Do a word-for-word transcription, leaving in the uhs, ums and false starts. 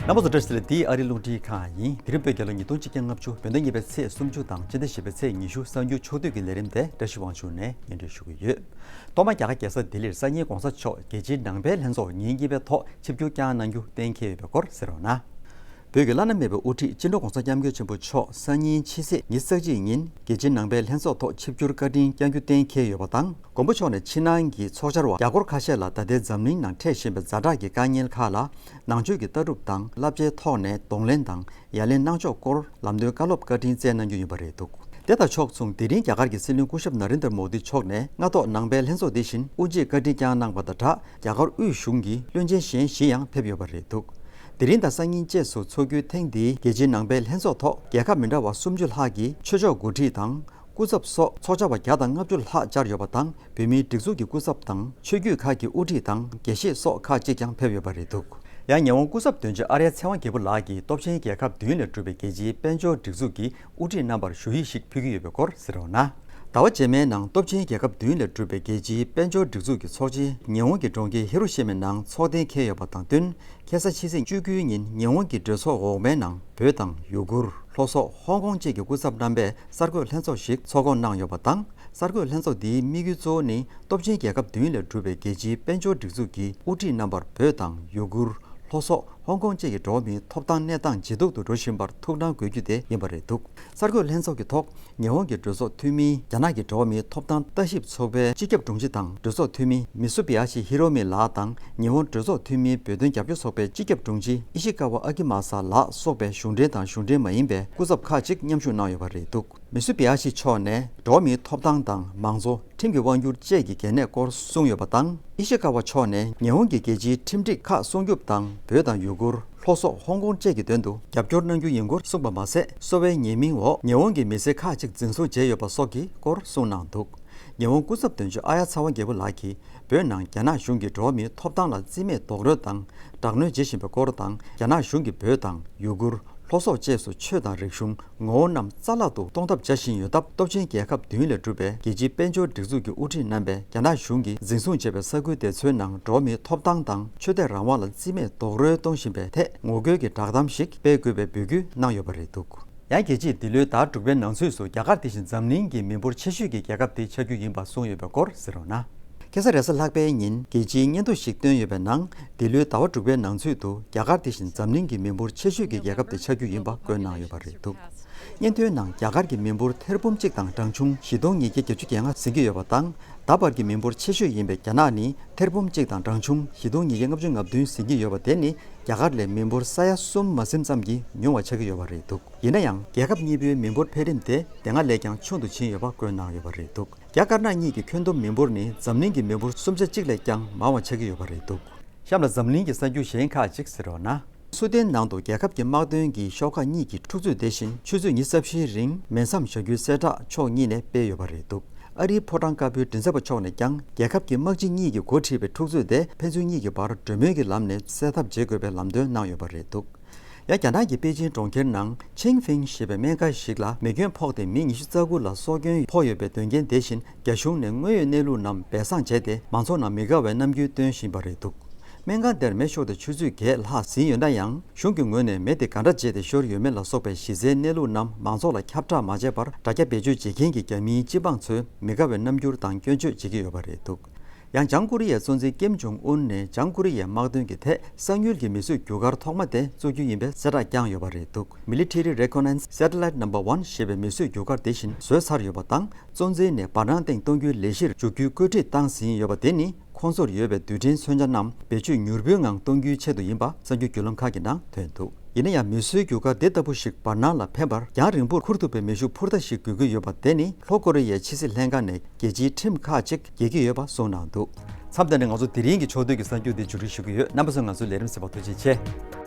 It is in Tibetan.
རྣམ་པ་ཚོ་བཀྲ་ཤིས་བདེ་ལེགས། འདི་ཨ་རིའི་རླུང་འཕྲིན་ཁང་ཡིན། དེ་རིང་བོད་རྒྱལ་ལོ་ཉིས་སྟོང་ཆིག་བརྒྱ་ལྔ་བཅུ། བོད་ཟླ་གཉིས་པའི་ཚེས་སུམ་ཅུ་དང་སྤྱི་ཟླ་བཞི་པའི་ཚེས་ཉི་ཤུ། གསར་འགྱུར་ཕྱོགས་བསྡུས་ཀྱི་ལས་རིམ་དེ་བཀྲ་ཤིས་དབང་ཕྱུག་ནས་སྙན་སྒྲོན་ཞུ་གི་ཡོད། ཐོག་མར་རྒྱ་གར་རྒྱལ་ས་ལྡི་ལིར་སང་ཉིན་གོང་ས་མཆོག་རྒྱལ་སྤྱིའི་ནང་པའི་ལྷན་ཚོགས་ཉིན་གཉིས་པའི་ཐོག་ཆིབས་བསྒྱུར་བསྐྱངས་གནང་རྒྱུ་གཏན་འཁེལ་ཡོད་པའི་སྐོར་གསན་རོགས་གནང་། བོད་ཀྱི་བླ་ན་མེད་པའི་དབུ་ཁྲིད་སྤྱི་ནོར་༸གོང་ས་༸སྐྱབས་མགོན་ཆེན་པོ་མཆོག་སང་ཉིན་ཕྱི་ཚེས་ཉི་ཤུ་རྩ་གཅིག་ཉིན་རྒྱལ་སྤྱིའི་ནང་པའི་ལྷན་ཚོགས་ཐོག་ཆིབས་བསྒྱུར་བཀའ་དྲིན་བསྐྱང་རྒྱུ་གཏན་འཁེལ་ཡོད་པ་དང་། མགོན་པོ་མཆོག་ནས་ཕྱི་ནང་གི་ཚོགས་བཅར་བ་རྒྱ་སྒོར་ཁ་ཤས་ལ་ད་ལྟའི་འཛམ་གླིང་ནང་འཕྲད་བཞིན་པའི་ཛ་དྲག་གི་དཀའ་ངལ་ཁག་ལ་ནང་ཆོས་ཀྱི་ལྟ་གྲུབ་དང་བསླབ་བྱའི་ཐོག་ནས་གདོང་ལེན་དང་ཡ་ལན་གནང་ཕྱོགས་སྐོར་ལམ་སྟོན་བཀའ་སློབ་བཀའ་དྲིན་སྩལ་གནང་རྒྱུ་ཡིན་པ་རེད་འདུག་དེ་དང་ཕྱོགས་མཚུངས། དེ་རིང་རྒྱ་གར་གྱི་སྲིད་བློན་སྐུ་ཞབས་ན་རེན་དར་མོ་དི་མཆོག་ནས་སྔ་ཐོག་ནང་པའི་ལྷན་ཚོགས་འདི་བཞིན་དབུ་འབྱེད་བཀའ་དྲིན་བསྐྱངས་གནང་པ་དང་སྦྲགས། རྒྱ་གར་དབུས་གཞུང་གི་བློན་ཆེན་གཞན་བཞི་ཡང་ཕེབས་ཡོད་པ་རེད་འདུག་དེ་རིང་དང་སང་ཉིན་བཅས་སུ་འཚོགས་རྒྱུའི་ཐེངས་འདིའི་རྒྱལ་སྤྱིའི་ནང་པའི་ལྷན་ཚོགས་ཐོག་རྒྱལ་ཁབ་མི་འདྲ་བ་སུམ་ཅུ་ལྷག་གི་ཆོས་ཕྱོགས་འགོ་ཁྲིད་དང་། སྐུ་ཚབ་སོགས་ཚོགས་བཅར་བ་བརྒྱ་དང་ལྔ་བཅུ་ལྷག་བཅར་ཡོད་པ་དང་། བོད་མིའི་སྒྲིག་འཛུགས་ཀྱི་སྐུ་ཚབ་དང་། ཆོས་བརྒྱུད་ཁག་གི་དབུ་ཁྲིད་དང་དགེ་བཤེས་སོགས་ཁག་ཅིག་ཀྱང་ཕེབས་ཡོད་པ་རེད་འདུག་ཡང་ཉེ་འོང་སྐུ་ཚབ་དོན་གཅོད་ཨརྱ་ཚེ་དབང་རྒྱལ་པོ་ལགས་ཀྱིས་སྟོབས་ཆེན་རྒྱལ་ཁབ་བདུན་ལས་གྲུབ་པའི་རྒྱལ་སྤྱིའི་དཔལ་འབྱོར་སྒྲིག་འཛུགས་ཀྱི་དབུ་ཁྲིད་རྣམ་པར་ཞུ་ཡིག་ཞིག་ཕུལ་གྱི་ཡོད་པའི་སྐོར་གསན་རོགས་གནང་། ཟླ་བ་རྗེས་མའི་ནང་སྟོབས་ཆེན་རྒྱལ་ཁབ་བདུན་ལས་གྲུབ་པའི་རྒྱལ་སྤྱིའི་དཔལ་འབྱོར་སྒྲིག་འཛུགས་ཀྱི་ཚོགས་ཆེན་ཉེ་འོང་གི་གྲོང་ཁྱེར་ཧི་རོ་ཤི་མའི་ནང་འཚོགས་གཏན་འཁེལ་ཡོད་པ་དང་བསྟུན། ཁ་སང་ཕྱི་ཚེས་བཅུ་དགུའི་ཉིན་ཉེ་འོང་གི་གྲོས་ཚོགས་འོག་མའི་ནང་བོད་དང་ཡུ་གུར། ལྷོ་སོག་ཧོང་ཀོང་བཅས་ཀྱི་སྐུ་ཚབ་རྣམ་པས་གསར་འགོད་ལྷན་ཚོགས་ཤིག་ཚོགས་འགོ་གནང་ཡོད་པ་དང་། གསར་འགོད་ལྷན་ཚོགས་འདིའི་དམིགས་ཡུལ་གཙོ་བོ་ནི་སྟོབས་ཆེན་རྒྱལ་ཁབ་བདུན་ལས་གྲུབ་པའི་རྒྱལ་སྤྱིའི་དཔལ་འབྱོར་སྒྲིག་འཛུགས་ཀྱི་དབུ་ཁྲིད་རྣམ་པར་བོད་དང་ཡུ་གུར། ལྷོ་སོག་ཧོང་ཀོང་བཅས་ཀྱི་འགྲོ་བ་མིའི་ཐོབ་ཐང་གནས་སྟངས་ཇེ་སྡུག་ཏུ་འགྲོ་བཞིན་པར་ཐུགས་སྣང་དགོས་རྒྱུ་དེ་ཡིན་པ་རེད་འདུག་གསར་འགོད་ལྷན་ཚོགས་ཀྱི་ཐོག་ཉེ་འོང་གི་གྲོས་ཚོགས་འཐུས་མིའི་རྒྱ་ནག་གི་འགྲོ་བ་མིའི་ཐོབ་ཐང་ལྟ་ཞིབ་ཚོགས་པའི་སྤྱི་ཁྱབ་དྲུང་ཆེ་དང་། གྲོས་ཚོགས་འཐུས་མི་མི་སུ་བི་ཡ་ཤི་ཧི་རོ་མི་ལགས་དང་། ཉེ་འོང་གྲོས་ཚོགས་འཐུས་མིའི་བོད་དོན་རྒྱབ་སྐྱོར་ཚོགས་པའི་སྤྱི་ཁྱབ་དྲུང་ཆེ་ཨི་ཤི་ཀ་ཝ་ཨ་ཀི་མ་ས་ལགས་སོགས་པའི་གཞུང་འབྲེལ་དང་གཞུང་འབྲེལ་མ་ཡིན་པའི་སྐུ་ཚབ་ཁག་ཅིག་མཉམ་ཞུགས་གནང་ཡོད་པ་རེད་འདུག་མི་སུ་བི་ཡ་ཤི་མཆོག་ནས་འགྲོ་བ་མིའི་ཐོབ་ཐང་དང་མང་གཙོ། ཁྲིམས་ཀྱི་དབང་སྒྱུར་བཅས་ཀྱི་གལ་གནད་སྐོར་གསུངས་ཡོད་པ་དང་། ཨི་ཤི་ཀ་ཝ་མཆོག་ནས་ཉེ་འོང་གི་རྒྱལ་སྤྱིའི་ཁྲིམས་སྒྲིག་ཁག་སྲུང་སྐྱོབ་དང་། བོད་དང་ཡུ་གུར། ལྷོ་སོག་ཧོང་ཀོང་བཅས་ཀྱི་དོན་དུ་རྒྱབ་སྐྱོར་གནང་རྒྱུ་ཡིན་སྐོར་གསུངས་པ་མ་ཟད། གསོ་བའི་ཉེས་མིང་འོག་ཉེ་འོང་གི་མི་སེར་ཁག་ཅིག་འཛིན་བཟུང་བྱས་ཡོད་པ་སོགས་ཀྱི་སྐོར་གསུངས་གནང་འདུག་ཉེ་འོང་སྐུ་ཚབ་དོན་གཅོད་ཨ་ཡ་ཚ་དབང་རྒྱལ་པོ་ལགས་ཀྱིས་བོད་ནང་རྒྱ་ནག་གཞུང་གིས་འགྲོ་བ་མིའི་ཐོབ་ཐང་ལ་རྩིས་མེད་རྡོག་རོལ་དང་དྲག་གནོན་བྱེད་བཞིན་པའི་སྐོར་དང་། རྒྱ་ནག་གཞུང་གིས་བོད་དང་ཡུ་གུར། ལྷོ་སོག་བཅས་སུ་ཆོས་དང་རིག་གཞུང་ངོ་བོ་རྣམས་རྩ་བརླག་ཏུ་གཏོང་ཐབས་བྱ་བཞིན་ཡོད་སྟབས། སྟོབས་ཆེན་རྒྱལ་ཁབ་བདུན་ལས་གྲུབ་པའི་རྒྱལ་སྤྱིའི་དཔལ་འབྱོར་སྒྲིག་འཛུགས་ཀྱི་དབུ་ཁྲིད་རྣམ་པས་རྒྱ་ནག་གཞུང་གིས་འཛིན་བཟུང་བྱས་པའི་ས་ཁུལ་དེ་ཚོའི་ནང་འགྲོ་བ་མིའི་ཐོབ་ཐང་དང་ཆོས་དད་རང་དབང་ལ་རྩིས་མེད་རྡོག་རོལ་གཏོང་བཞིན་པའི་ཐད་ངོ་རྒོལ་གྱི་བསྒྲགས་གཏམ་ཞིག་སྤེལ་དགོས་པའི་འབོད་སྐུལ་གནང་ཡོད་པ་རེད་འདུག་ཡང་རྒྱལ་སྤྱིས་འདི་ལོའི་ཟླ་དྲུག་པའི་ནང་ཚུད་སུ་རྒྱ་གར་དེ་བཞིན་འཛམ་གླིང་གི་མི་འབོར་ཆེ་ཤོས་ཀྱི་རྒྱལ་ཁབ་དེ་ཆགས་རྒྱུ་ཡིན་པ་གསུངས་ཡོད་པའི་སྐོར་གསན་རོགས་གནང་། ཁ་སང་རེས་གཟའ་ལྷག་པའི་ཉིན་རྒྱལ་སྤྱིའི་སྙན་ཐོ་ཞིག་བཏོན་ཡོད་པའི་ནང་། འདི་ལོའི་ཟླ་བ་དྲུག་པའི་ནང་ཚུད་དུ་རྒྱ་གར་དེ་བཞིན་འཛམ་གླིང་གི་མི་འབོར་ཆེ་ཤོས་ཀྱི་རྒྱལ་ཁབ་དེ་ཆགས་རྒྱུ་ཡིན་པ་བཀོད་གནང་ཡོད་པ་རེད་འདུག་སྙན་ཐོའི་ནང་རྒྱ་གར་གྱི་མི་འབོར་ཐེར་འབུམ་གཅིག་དང་གྲངས་ཆུང་བཞི་སྟོང་ཉིས་བརྒྱ་བརྒྱད་ཅུ་གྱ་ལྔ་ཟིན་གྱི་ཡོད་པ་དང་། ད་བར་གྱི་མི་འབོར་ཆེ་ཤོས་ཡིན་པའི་རྒྱ་ནག་ནི་ཐེར་འབུམ་གཅིག་དང་གྲངས་ཆུང་བཞི་སྟོང་ཉིས་བརྒྱ་ལྔ་བཅུ་ང་བདུན་ཟིན་གྱི་ཡོད་པ་དེ་ནི་རྒྱ་གར་ལས་མི་འབོར་ས་ཡ་གསུམ་མ་ཟིན་ཙམ་གྱིས་ཉུང་བ་ཆགས་ཀྱི་ཡོད་པ་རེད་འདུག་ཡིན་ན་ཡང་། རྒྱལ་ཁབ་གཉིས་པོའི་མི་འབོར་འཕེལ་རིམ་དེ་དེ་སྔ་ལས་ཀྱང་ཆུང་དུ་ཕྱིན་ཡོད་པ་བཀོད་གནང་ཡོད་པ་རེད་འདུག་རྒྱ་དཀར་ནག་གཉིས་ཀྱི་ཁྱོན་བསྡོམས་མི་འབོར་ནི་འཛམ་གླིང་གི་མི་འབོར་གསུམ་ཆ་གཅིག་ལས་ཀྱང་མང་བ་ཆགས་ཀྱི་ཡོད་པ་རེད་འདུག་གཤམ་ལ་འཛམ་གླིང་གི་གསར་འགྱུར་གཞན་ཁག་ཅིག་གསན་རོགས་གནང་། སུའུ་ཏན་ནང་དུ་རྒྱལ་ཁབ་ཀྱི་དམག་དོན་གྱི་ཤོག་ཁག་གཉིས་ཀྱི་འཁྲུག་རྩོད་དེ་བཞིན་ཆུ་ཚོད་ཉི་ཤུ་རྩ་བཞིའི་རིང་མེ་མཚམས་བཞག་རྒྱུའི་གསལ་བསྒྲགས་ཕྱོགས་གཉིས་ནས་སྤེལ་ཡོད་པ་རེད་འདུག་ཨ་རིའི་ཕོ་བྲང་དཀར་པོའི་མགྲིན་ཚབ་པ་མཆོག་ནས་ཀྱང་རྒྱལ་ཁབ་ཀྱི་དམག་སྤྱི་གཉིས་ཀྱིས་འགོ་ཁྲིད་པའི་འཁྲུག་རྩོད་དེ་ཕན་ཚུན་གཉིས་ཀྱི་བར་གྲོས་མོལ་གྱི་ལམ་ནས་སེལ་ཐབས་བྱེད་དགོས་པའི་ལམ་སྟོན་གནང་ཡོད་པ་རེད་འདུག་ཡང་རྒྱ་ནག་གི་པེ་ཅིན་གྲོང་ཁྱེར་ནང་ཆིང་ཧྥིང་ཞེས་པའི་སྨན་ཁང་ཞིག་ལ་མེ་སྐྱོན་ཕོག་སྟེ་མི་ཉི་ཤུ་རྩ་དགུ་ལ་སྲོག་སྐྱོན་ཕོག་ཡོད་པའི་དོན་རྐྱེན་དེ་བཞིན། རྒྱ་གཞུང་ནས་དངོས་ཡོད་གནས་ལུགས་རྣམས་སྦས་གསང་བྱས་ཏེ། མང་ཚོགས་ནང་མི་དགའ་བའི་རྣམ་འགྱུར་སྟོན་བཞིན་པ་རེད་འདུག་སྨན་ཁང་དེར་མེ་ཤོར་ཏེ་ཆུ་ཚོད་བརྒྱད་ལྷག་ཟིན་ཡོད་ན་ཡང་། གཞུང་གི་ངོས་ནས་མེ་དེ་ག་འདྲ་བྱས་ཏེ་ཤོར་ཡོད་མེད་ལ་སོགས་པའི་གཞི་རྩའི་གནས་ལུགས་རྣམས་མང་ཚོགས་ལ་ཁྱབ་བསྒྲགས་མ་བྱས་པར། དྲ་རྒྱ་བེད་སྤྱོད་བྱེད་མཁན་གྱི་རྒྱ་མིའི་སྤྱི་འབངས་ཚོས་མི་དགའ་བའི་རྣམ་འགྱུར་དང་སྐྱོན་བརྗོད་བྱེད་ཀྱི་ཡོད་པ་རེད་འདུག་ཡང་། བྱང་ཀོ་རི་ཡའི་གཙོ་འཛིན་ཀིམ་ཇོང་ཨུན་ནས་བྱང་ཀོ་རི་ཡའི་དམག་དོན་གྱི་ཐད་གསང་ཉུལ་གྱི་མི་གསོད་རྒྱུ་སྐར་ཐོག་མ་དེ་བཙུགས་རྒྱུ་ཡིན་པའི་གསལ་བསྒྲགས་བསྐྱངས་ཡོད་པ་རེད་འདུག Military Reconnaissance Satellite Number One ཞེས་པའི་མི་གསོད་རྒྱུ་སྐར་དེ་བཞིན་བཟོས་ཚར་ཡོད་པ་དང་། གཙོ་འཛིན་ནས་བར་སྣང་སྟེང་གཏོང་རྒྱུའི་ལས་གཞིར་འཇུག་རྒྱུའི་བཀོད་སྒྲིག་བཏང་ཟིན་ཡོད་པ་དེ་ནི། ཁོང་ཚོར་ཡོད་པའི་རྡུལ་ཕྲན་མཚོན་ཆ་རྣམས་བེད་སྤྱོད་མྱུར་པོའི་ངང་གཏོང་རྒྱུའི་ཆེད་དུ་ཡིན་པ་གསར་འགྱུར་བརྒྱུད་ལམ་ཁག་གི་ནང་ཐོན་འདུག་ཡིན་ན་ཡང་། མི་གསོད་རྒྱུ་སྐར་འདི་ལྟ་བུ་ཞིག་བར་སྣང་ལ་འཕེན་པར་རྒྱང་རིང་པོར་འཁུར་ཐུབ་པའི་མེ་ཤུགས་འཕུར་མདའ་ཞིག་དགོས་ཀྱི་ཡོད་པ་དེ་ནི། ལྷོ་ཀོ་རི་ཡའི་ཕྱི་སྲིད་ལྷན་ཁང་ནས་རྒྱལ་སྤྱིའི་ཁྲིམས་ཁག་ཅིག་འགེལ་གྱི་ཡོད་པ་གསུངས་གནང་འདུག་མཚམས་འདི་ནས་ང་ཚོ་དེ་རིང་གི་ཕྱོགས་བསྡུས་ཀྱི་གསར་འགྱུར་འདི་མཇུག་སྒྲིལ་ཞུ་གི་ཡོད། རྣམ་པ་ཚོས་ང་ཚོའི་ལས་རིམ་གསན་པར་ཐུགས་རྗེ་ཆེ།